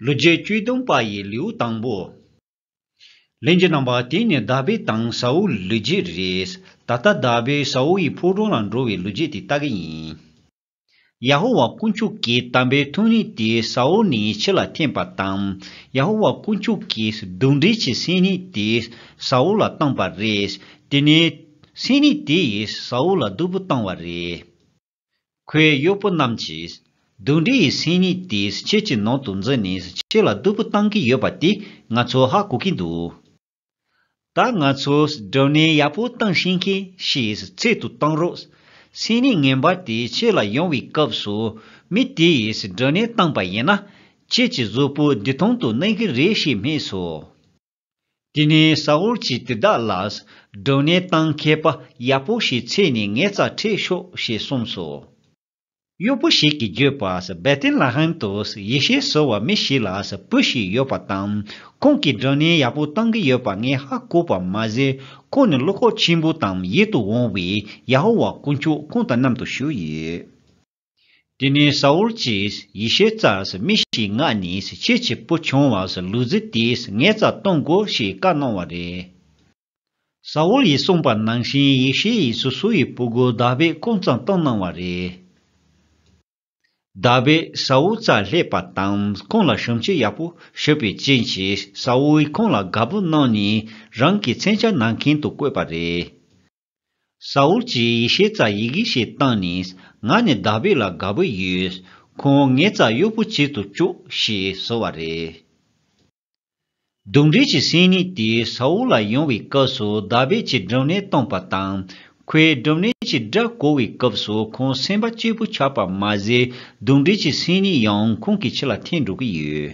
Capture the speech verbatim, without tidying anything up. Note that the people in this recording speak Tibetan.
ལོ་རྒྱུས་བཅུ་བདུན་པ་ཡི་ལེའུ་དང་པོ། ལྷན་རྒྱས་རྣམ་པ། དེ་ནི་དཱ་བིད་དང་ས་ཨུལ་ལོ་རྒྱུས་རེད། ད་ལྟ་དཱ་བིད་ས་ཨུལ་ཡི་ཕོ་བྲང་ལ་འགྲོ་བའི་ལོ་རྒྱུས་དེ་ལྟ་གི་ཡིན། ཡ་ཧོ་ཝཱ་དཀོན་མཆོག་གི་དམ་པའི་ཐུགས་ཉིད་དེ་ས་ཨུལ་ནས་ཕྱི་ལ་འཐེན་པ་དང་། ཡ་ཧོ་ཝཱ་དཀོན་མཆོག་གིས་གདོན་འདྲེ་གྱི་སེམས་ཉིད་དེ་ས་ཨུལ་ལ་བཏང་པ་རེད། དེ་ནས་སེམས་ཉིད་དེ་ཡིས་ས་ཨུལ་ལ་སྡུག་པོ་བཏང་བ་རེད། ཁོའི་གཡོག་པོ་རྣམས་ཀྱིས། གདོན་འདྲེ་ཡི་སེམས་ཉིད་དེ་ཁྱེད་ཀྱི་ནང་དུ་འཛུལ་ནས་ཁྱེད་ལ་སྡུག་པོ་བཏང་གི་ཡོད་པ་དེ་ང་ཚོ་ཧ་གོ་གི་འདུག་ད་ང་ཚོས་སྒྲུབ་གནས་ཡག་པོ་བཏང་ཤེས་མཁན་ཞིག་ཚད་དུ་བཏང་རོགས། སེམས་ཉིད་ངན་པ་དེ་ཁྱེད་ལ་ཡོང་བའི་སྐབས་སུ་མི་དེ་ཡིས་སྒྲུབ་གནས་བཏང་པ་ཡིན་ན། ཁྱེད་ཀྱི་གཟུགས་པོ་སྡིག་ཐང་དུ་གནས་ཀྱི་རེད་ཞེས་སྨྲས་སོ། དེ་ནས་ས་ཨུལ་གྱིས་དེ་དག་ལ། སྒྲུབ་གནས་བཏང་མཁས་པ་ཡག་པོ་ཞིག་འཚོལ་ནས་ངའི་རྩར་ཁྲིད་ཤོག་ཅེས་གསུངས་སོ། གཡོག་པོ་ཞིག་གིས་བརྗོད་པ། བེ་ཐེ་ལེ་ཧེམ་དུ་ཡེ་ཤེས་ཟེར་བ་མི་ཞིག་ལ་བུ་ཞིག་ཡོད་པ་དང་། ཁོང་གིས་སྒྲུབ་གནས་ཡག་པོ་བཏང་གི་ཡོད་པ་ངས་ཧ་གོ་བ་མ་ཟད། ཁོང་ནི་བློ་ཁོག་ཆེན་པོ་དང་ཡིད་དུ་འོང་བའི་ཡ་ཧོ་ཝཱ་དཀོན་མཆོག་ཁོང་དང་མཉམ་དུ་བཞུགས་ཡོད། དེ་ནས་ས་ཨུལ་གྱིས་ཡེ་ཤེས་རྩར་མི་ཞིག་མངགས་ནས། ཁྱེད་ཀྱི་བུ་ཆུང་བ་ལུག་རྫི་དེ་ངའི་རྩར་གཏོང་དགོས་ཞེས་བཀའ་གནང་བ་རེད། ས་ཨུལ་ཡིས་གསུངས་པ་ནང་བཞིན་ཡེ་ཤེས་ཡིས་སོ་སོ་ཡི་བུ་གུ་དཱ་བིད་ཁོང་རྩར་བཏང་གནང་བ་རེད། དཱ་བིད་ས་ཨུལ་རྩར་སླེབས་པ་དང་། ཁོང་ལ་ཞབས་ཕྱི་ཡག་པོ་ཞུས་པའི་རྐྱེན་གྱིས། ས་ཨུལ་ཁོང་ལ་དགའ་པོ་གནང་ནས་རང་གི་མཚོན་ཆ་གནང་མཁན་དུ་བསྐོས་པ་རེད། ས་ཨུལ་གྱིས་ཡེ་ཤེས་རྩར་ཡི་གེ་ཞིག་བཏང་ནས། ང་ནི་དཱ་བིད་ལ་དགའ་པོ་ཡོད། ཁོང་ངའི་རྩར་གཡོག་པོ་བྱེད་དུ་བཅུག་ཅེས་ཟེར་བ་རེད། གདོན་འདྲེ་གྱི་སེམས་ཉིད་དེ་ས་ཨུལ་ལ་ཡོང་བའི་སྐབས་སུ་དཱ་བིད་ཀྱིས་སྒྲུབ་གནས་བཏང་པ་དང་། ཁོས་སྒྲུབ་གནས་ཀྱི་སྒྲ་གོ་བའི་སྐབས་སུ་ཁོང་སེམས་པ་སྐྱིད་པོ་ཆགས་པ་མ་ཟད། གདོན་འདྲེ་གྱི་སེམས་ཉིད་ཡང་ཁོང་གི་ཕྱི་ལ་འཐེན་འགྲོ་གི་ཡོད།